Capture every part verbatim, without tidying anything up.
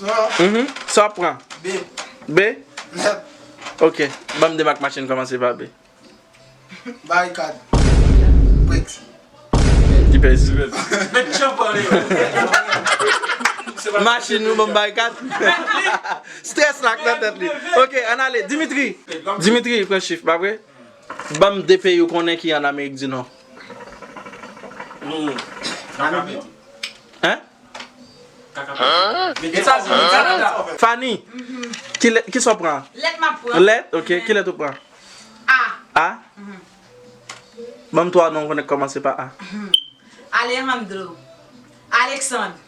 Mhm. Sa w ap pran? B. B? Nèt. Ok. Ban m de mak machin kòmanse pa B. Barikad. Bricks. Ki pèse. Met chanpan li. Machin nou ban m barikad. Strès la k nan tèt li. Ok, ann ale. Dimitri. Dimitri, pran chif, pa vre? Ban m de peyi ou konnen ki an Amerik di Nò. Hmm. Hein? Etazini, Kanada. Fanny, ki lè, ki sa w pran? Lèt m ap pran. Lèt? Ok. Ki lèt ou pran? A. A? Ban m twa non konnen k kòmanse pa A. Alejandro. Alexandre.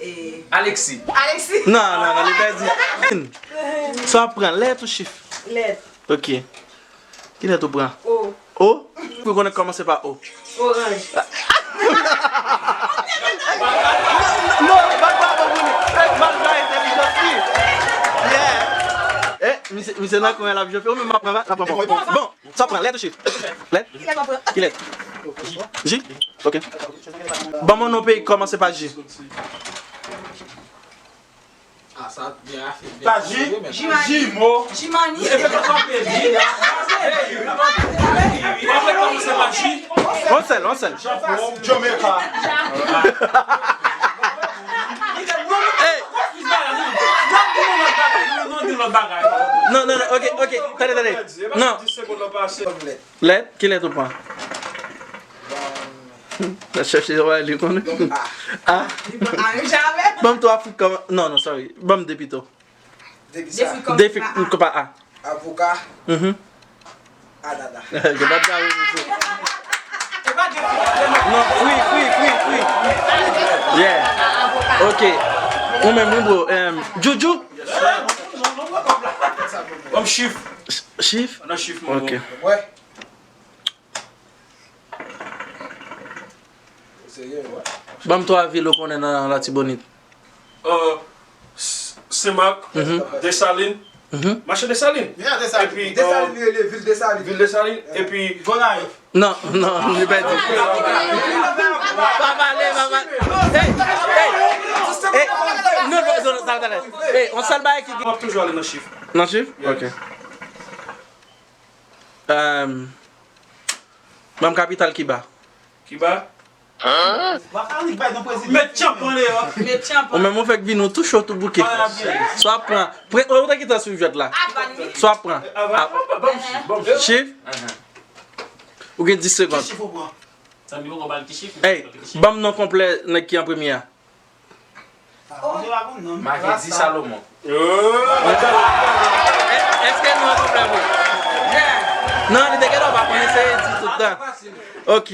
E Alexis. Alexis. Non, non, non, li pèdi. Sa w ap pran? Lèt ou chif? Lèt. Ok. Ki lèt ou pran? O. O? Pou konnen kòmanse pa O. Oranj. Non, non, bat bravo pou li. Ey, malgre entèlijans li. Yeah. Eh, misye, misye nan kwen l ap jwe. Ou menm ap pran, ap pran bon. Bon, sa pran lèt ou chif? Lèt? Ki lèt ou pran? Ki lèt? J? Ok. Ban m yon non peyi k kòmanse pa J. Ah, sa byen afe, byen. Pa J, Jimani. Jimo. Jimani. E pe pa sa pe di. Apre kòmanse pa J. On sèl, on sèl. Japon. Jamaica. Hey. Non, non, non, ok, ok. Tande, tande. Non. Lèt, ki lèt ou pran? N ap chèche yon bagay li konnen. A. A. Li pran A yo jamè. Ban m twa frik kòman. Non, non, sorry. Ban m de pito. De ki sa? De frik kòman pa A. Avoka. Mhm. Anana. Yo pa t ka wè misye. Non, fri, fri, fri, fri. Yeah. Ok. Ou menm, wi, bro. Em, Juju? Ban m chif. Ch-, chif? Nan chif, mon bro. Ok. Wè. Ban m twa vil ou konnen nan Latibonit. Euh, S-, Senmak, Desalin. Mache Desalin. Epi, Desalin, li rele vil Desalin. Vil Desalin. Epi Gonayiv. Non, non, li pèdi. Pa pale, pa pale. Hey, hey, hey. Non, non, non, sa, sa, sa. Hey, on sèl bagay ki... M ap toujou ale nan chif. Nan chif? Ok. Ehm, ban m kapital Kiba. Kiba? Met chanpan deyò. Met chanpan. Ou menm ou fèk vin ou tou cho tou bouke. Sa w ap pran. Ou te gentan swiv jwèt la. Sa w ap pran. Chif? Ou gen dis segonn. Hey, ban m non konplè nèg ki an premye a. Makedi Salomon. Èske nou an pwoblèm wi? Non, li te gentan pa konnen se di tout tan. Ok.